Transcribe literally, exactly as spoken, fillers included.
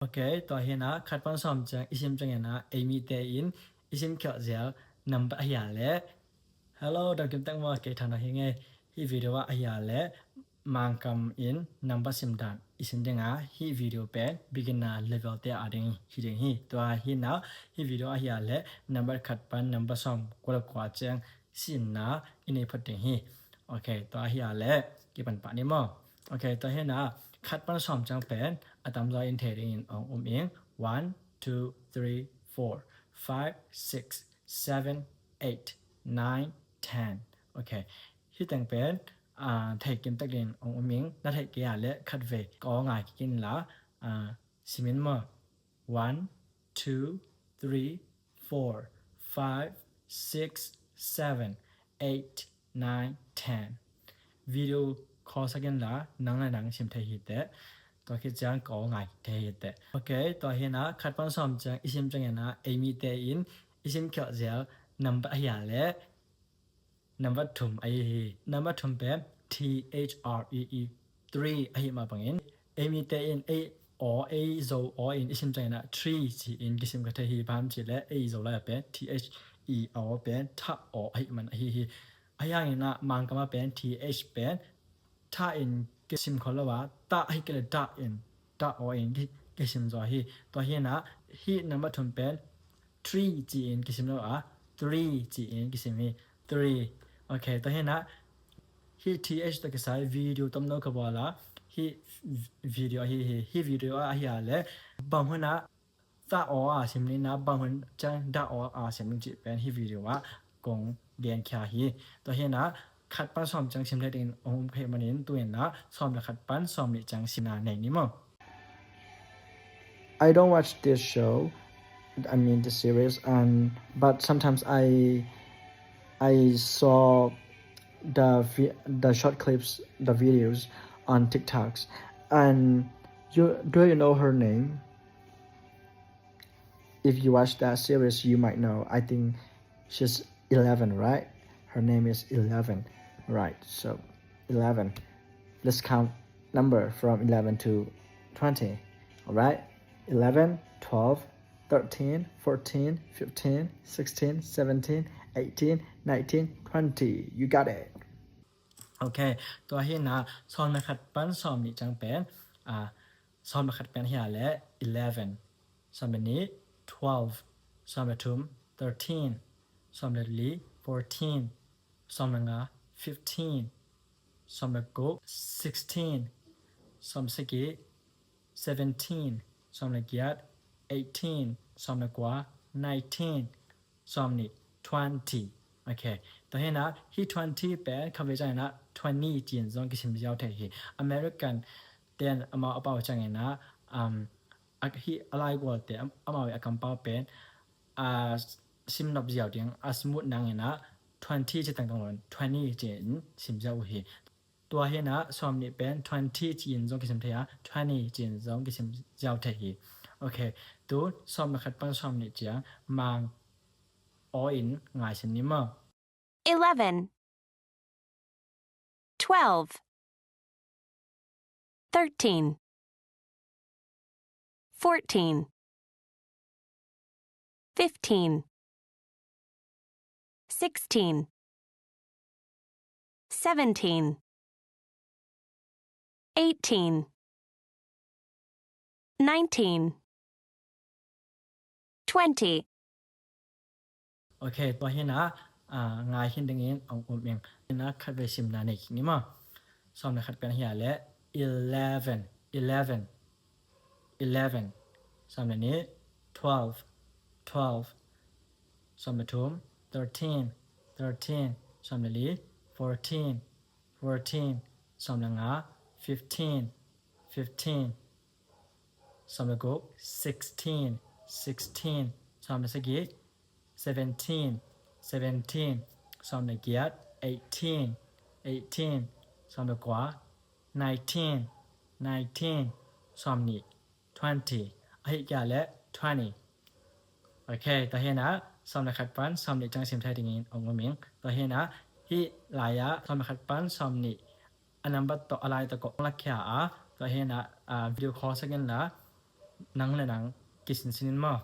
Ok, tua hi a, khat pan sawm ciang i sim ciangin a, ei mite in i sim khialh zel nambat ahi a leh, hello, dam kim tek maw, kei Thang Dang hi ing ei. Hih video ah ahi a leh Mangkam in nambat sim dan i sim ding a, hih video pen beginner level te a ding hi ding hi. Tua hi a, hih video ahi a leh nambat khat pan nambat sawm kua le kua ciang simna i nei phot ding hi. Ok, tua hi a leh kipan pah ni maw. Ok, tua hi a, khat pan sawm ciang pen a tamzaw in thei dingin ong um ing. One, two, three, four, five, six, seven, eight, nine, ten. Ok, hih teng pen a, thei kim tek dingin ong um ing. Na theih kei a leh khatvei ka aw ngai kik inla, a, sim in maw. One, two, three, four, five, six, seven, eight, nine, ten. Video call sak inla nang le nang sim thei hi teh. Tua khit ciang ka aw ngai thei hi teh. Ok, tua hi a, khat pan sawm ciang i sim ciangin a, ei mite in i sim khialh zel nambat ahi a leh nambat thum ahi hi. Nambat thum pen T H R E E, three ahi mah bangin, ei mite in ei aw, ei Zo aw in i sim ciangin a three ci-in kisim kha thei hi. Bang hang hiam cih leh ei Zolai ah pen T H E aw pen tha aw ahih man ahi hi. Ahi hangin a Mangkam ah pen T H pen tha in kisim khol lo a, ta ahi kei leh da in, da aw in ki, kisim zaw hi. Tua hi a, hih nambat thum pen three ci-in kisim lo a, three ci-in kisim hi. Three. Ok, tua hi a, hih T H tawh kisai video tomno ka bawl a, hih video ahi hi. Hih video ah ahi a leh bang hun a ta aw a sim ding a, bang hun ciang da aw a sim ding cih pen hih video ah kong genkhia hi. Tua hi a, khat pan sawm ciang sim thei dingin ong um ka hih manin, tu-in a sawm le khat pan sawm nih ciang simna nei ni maw. I don't watch this show, I mean the series, and but sometimes I I saw the vi- the short clips, the videos on TikToks, and you do you know her name? If you watch that series, you might know. I think she's eleven, right? Her name is Eleven, right? So, eleven. Let's count number from eleven to twenty, all right? Eleven, twelve, thirteen, fourteen, fifteen, sixteen, seventeen, eighteen, nineteen, twenty. You got it. Ok, tua hi a, sawm le khat pan sawm nih ciang pen, a, sawm le khat pen hi a leh eleven, sawm le nih, twelve, sawm le thum, thirteen, sawm le li, fourteen, sawm le nga, fifteen, sawm le guk, sixteen, sawm sagih, seventeen, sawm le giat, eighteen, sawm le kua, nineteen, sawm nih, twenty. Ok, tua hi a, hih twenty pen khatvei ciangin a twenty ci-in zong kisim ziau thei hi. American ten amau a pau ciangin a, um, a, hih a laigualte am- amau a kampau pen a, sim nop ziau ding a smooth nangin a twenty ci tangtang lo in twenty ci-in sim ziau uh hi. Tua hi a, sawm nih pen twenty ci-in zong kisim thei a, twenty ci-in zong kisim ziau thei hi. Ok, tu sawm le khat pan sawm nih ciang Mang aw in ngai sim ni maw. Eleven, twelve, thirteen, fourteen, fifteen, sixteen, seventeen, eighteen, nineteen, twenty. Ok, tua hi a, a, ngai khin dingin ong um ing. Hi a, khatvei simna nei kik ni maw. Sawm le khat pen hi a leh eleven, eleven, eleven. Sawm le nih, twelve, twelve. Sawm le thum, thirteen, thirteen. Sawm le li, fourteen, fourteen. Sawm le nga, fifteen, fifteen. Sawm le guk, sixteen, sixteen. Sawm le sagih, seventeen, seventeen. Sawm le giat, eighteen, eighteen. Sawm le kua, nineteen, nineteen. Sawm nih, twenty. Ahih kei leh twenty. Ok, tua hi a, sawm le khat pan sawm nih ciang sim thei dingin ong um ing. Tua hi a, hih lai-ah sawm le khat pan sawm nih a nambat tawh a lai tawh kong lakkhia a, tua hi a, a, video call sak inla nang le nang kisinsin in maw.